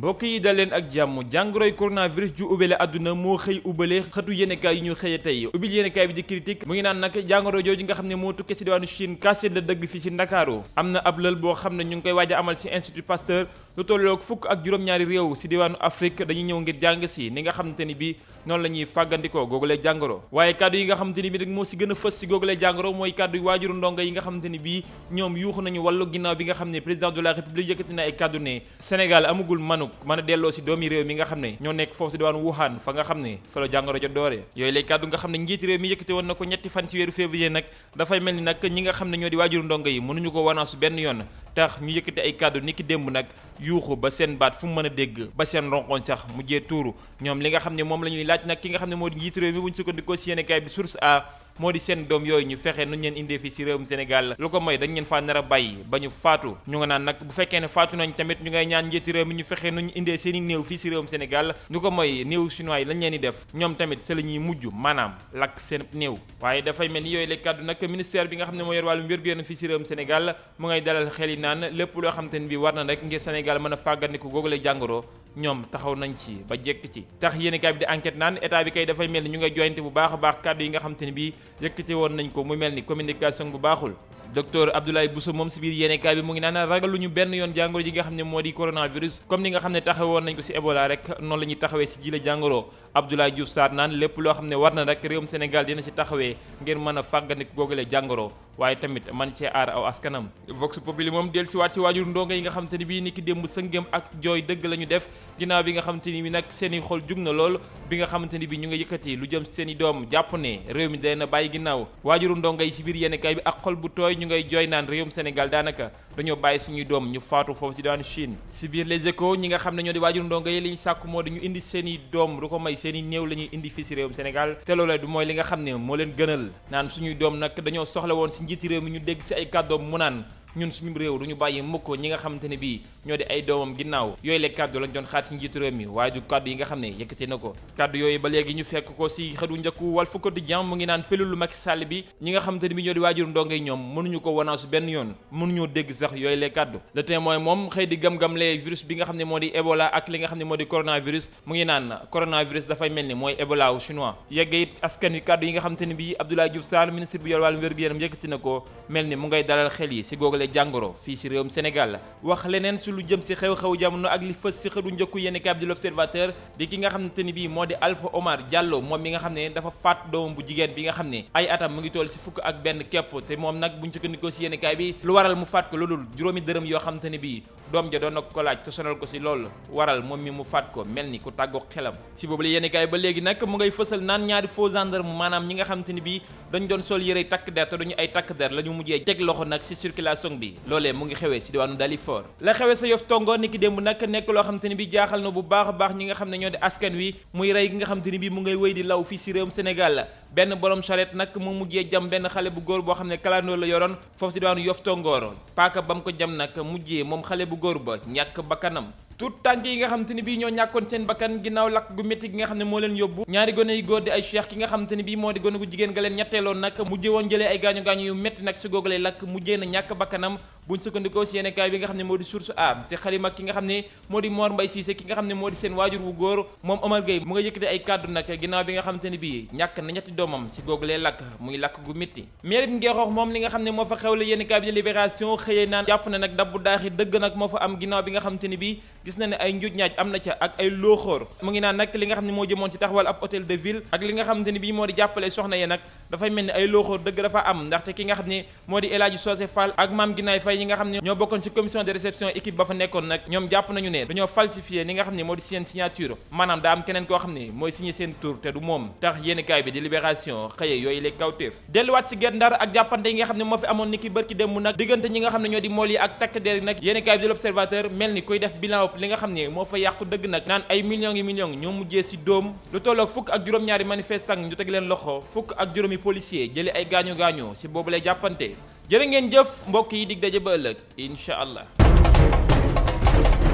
mbokk yi dal leen ak jàmm jàngoroy coronavirus ju ubbale àdduna moo xëy ubbale xëtu yéenekaay yi ñu xëye tey ubbil yéenekaay bi di critique mu ngi naan nag jàngoro jooju nga xam ne moo tukkee si diwaanu Chine kaaseen la dëgg fii si Ndakaaru am na ab lël boo xam ne ñu ngi koy waaj a amal si Institut Pasteur lu tolloog fukk ak juróom-ñaari réew si diwaanu Afrique dañuy ñëw ngir jàng si ni nga xamante ni bi noonu la ñuy fàggandikoo googulee jàngoro waaye kàddu yi nga xamante ni bi rek moo si gën a fës si googulee jàngoro mooy kàddu yi waajuru ndongo yi nga xamante ni bii ñoom yuuxu nañu wàllu ginnaaw bi nga xam ne président de la république yëkkati na ay kàddu ne Sénégal amugul manuk mën a delloo si doomi réew mi nga xam ne ñoo nekk foofu si diwaanu Wuhan fa nga xam ne fa la jàngoro ja doore yooyu lay kàddu nga xam ne njiiti réew mi yëkkati woon na ko ñetti fan ci weeru février nag dafay mel ni nag ñi nga xam ne ñoo di waajuru ndongo yi mënuñu ko wanaasu benn yoon tax ñu yëkkati ay kàddu niki démb nag yuuxu ba seen baat fu mu mën a dégg ba seen ronkoñ sax mujjee tuuru ñoom li nga xam ne moom la ñuy laaj nag ki nga xam ne moo di njiiti réew mi bu ñu sukkandikoo si yéenekaay bi source a moo di seen doom yooyu ñu fexe nuñ leen indee fii si réewum Sénégal lu ko mooy dañ leen faa nar a bàyyi ba ñu faatu ñu nga naan nag bu fekkee ne faatu nañ tamit ñu ngay ñaan njiiti réew mi ñu fexe nuñ indee seen i néew fii si réewum Sénégal lu ko mooy néew chinois yi lañ leen di def ñoom tamit sa la ñuy mujj maanaam lakk seen néew waaye dafay mel ni yooyu la kàddu nag ministère bi nga xam ne moo yor wàllum wér-gu-yaram fii si réewum Sénégal mu ngay dalal xel yi naan lépp loo xam te ne bi war na rek ngir Sénégal mën a fàggandiku googu lay jàngoro ñoom taxaw nañ ci ba jekk ci tax yéenekaay bi di enquête naan état bi kay dafay mel ni ñu ngay joyante bu baax a baax kàddu yi nga xam te ne bi yëkkati woon nañ ko mu mel ni communication bu baaxul docteur Abdoulaye Bousso moom si biir yéenekaay bi mu ngi naan ragaluñu benn yoon jàngoro ji nga xam ne moo di coronavirus comme ni nga xam ne taxawoon nañ ko si Ebola rek noonu la ñuy taxawee si ji la jàngoro Abdoulaye Diouf Sarr naan lépp loo xam ne war na rek réewum Sénégal dina si taxawee ngir mën a fàggandiku googale jàngoro waaye tamit man see aar aw askanam Vox Populi moom del si waat si waajur ndongo yi nga xam te ni bii ni ki démb sëngéem ak jooy dëgg la ñu def ginnaaw bi nga xam te ni bi nag seen i xol jug na lool bi nga xamante ni bi ñu nga yëkkati lu jëm seen i doom jàpp ne réew mi dana bàyyi ginnaaw waajuru ndongo yi si biir yéenekaay bi ak xol bu tooy ñu ngay jooy naan réewum Sénégal daanaka dañoo bàyyi suñuy doom ñu faatu foofu ci daanu Chine si biir Les Échos ñi nga xam ne ñoo di waajur ndongo yi li ñu sàkku moo di ñu indi seen i doom lu ko may seen i néew la ñuy indi fii si réewum Sénégal te loolee du mooy li nga xam ne moo leen gënal naan suñuy doom nag dañoo soxla woon si njiiti réew mi ñu dégg si ay kàddoom mu naan ñun suñu réew duñu bàyyi mukk ñi nga xamante ne bii ñoo di ay doomam ginnaaw yooyu le kàddu lañ doon xaar si njiitu réew mi waaye du kàddu yi nga xam ne yëkkati na ko kàddu yooyu ba léegi ñu fekk ko si xëdu njëkku Walf Quotidien mu ngi naan pelulu Macky Sall bi ñi nga xamante ne bii ñoo di waajur ndongo yi ñoom mënuñu ko wanaasu benn yoon mënuñoo dégg sax yooyu le kàddu Le Témoin moom xëy di gam-gamle virus bi nga xam ne moo di Ebola ak li nga xam ne moo di coronavirus mu ngi naan coronavirus dafay mel ni mooy Ebola wu chinois yegg it askan wi kàddu yi nga xamante ne bii Abdoulaye Diouf Sarr ministre bi yor wàllum wér-gu-yaram yëkkati na ko mel ni mu ngay dalal xel yi si googale jàngoro ci réewum Sénégal wax leneen si lu jëm si xew-xew jamono ak li fës si xëdu njëkku yéenekaay bi di L'Observateur di ki nga xamante ni bii moo di Alpha Omar Diallo moom mi nga xam ne dafa faat doomam bu jigéen bi nga xam ne ay atam mu ngi toll si fukk ak benn képp te moom nag buñ sukkandikoo si yéenekaay bi lu waral mu faat ko loolu juróomi dërëm yoo xamante ne bii doom ja doon na ko laaj te sonal ko si loolu waral moom mi mu faat ko mel ni ku tàggoo xelam si boobu la yéenekaay ba léegi nag mu ngay fësal naan ñaari faux gendarme maanaam ñi nga xamante ni bii dañ doon sol yëre takk der te duñu ay takk der la ñu mujjee teg loxo nag si circulation bi loolee mu ngi xewee si diwaanu Dalifort la xewee sa Yoff Tongo niki démb nag nekk loo xamante ni bi jaaxal na bu baax a baax ñi nga xam ne ñoo di askan wi muy rey gi nga xamante ni bi mu ngay wéy di law fii si réewum Sénégal benn borom charrette nag mu mujjee jam benn xale bu góor boo xam ne kalandoo la yoroon foofu si diwaanu Yoff Tongoor paaka ba mu ko jam nag mujjee moom xale bu góor ba ñàkk bakkanam tout tànk yi nga xamante ni bii ñoo ñàkkoon seen bakkan ginnaaw lakk gu métti gi nga xam ne moo leen yóbbu ñaari gone yu góor di ay Cheikh ki nga xamante ni bii moo di gone gu jigéen ga leen ñetteeloon nag mujjee woon jëlee ay gaañu-gaañu yu métti nag si googalee lakk mujjee na ñàkk bakkanam buñ sukkandikoo si yéenekaay bi nga xam ne moo di source a si xalima ki nga xam ne moo di Mor Mbaye Cissé ki nga xam ne moo di seen waajur wu góor moom Omar Gueye mu nga yëkkati ay kàddu nag ginnaaw bi nga xamante ni bii ñàkk na ñetti doomam si googalee lakk muy lakk gu métti mairie bi Ngeexoox moom li nga xam ne moo fa xewle yéenekaay bi di Libération xëyee naan jàpp na nag dabbu daaxi dëgg nag moo fa am ginnaaw bi nga xamante ni bii gis na ne ay njuuj ñaaj am na ca ak ay looxóor mu ngi naan nag li nga xam ne moo jëmoon ci taxawal ab hôtel de ville ak li nga xamante ni bii moo di jàppale soxna yi nag dafay mel ni ay looxóor dëgg dafa am ndaxte ki nga xam ne moo di El Hadji Socé Fall ak Mame Ginaay Faye yi nga xam ne ñoo bokkoon ci commission de réception équipe ba fa nekkoon nag ñoom jàpp nañu ne dañoo falsifié li nga xam ne moo di seen signature maanaam daa am keneen koo xam ne mooy signé seen tour te du moom tax yéenekaay bi di Libération xëye yooyu les kawteef delluwaat ci Guet Ndar ak jàppante yi nga xam ne moo fi amoon ni ki bërki dem mu nag diggante ñi nga xam ne ñoo di mool yi ak takk der yi nag yéenekaay bi di L'Observateur mel ni koy def bilan li nga xam ne moo fa yàqu dëgg nag naan ay millions yi millions ñoo mujjee ci dóom lu tolloog fukk ak juróom-ñaari manifestant ñu teg leen loxo fukk ak juróomi policier jëli ay gaañu-gaañu ci boobu lay jàppante jërë ngeen jëf mbokk yi dig daje ba ëllëg incha allah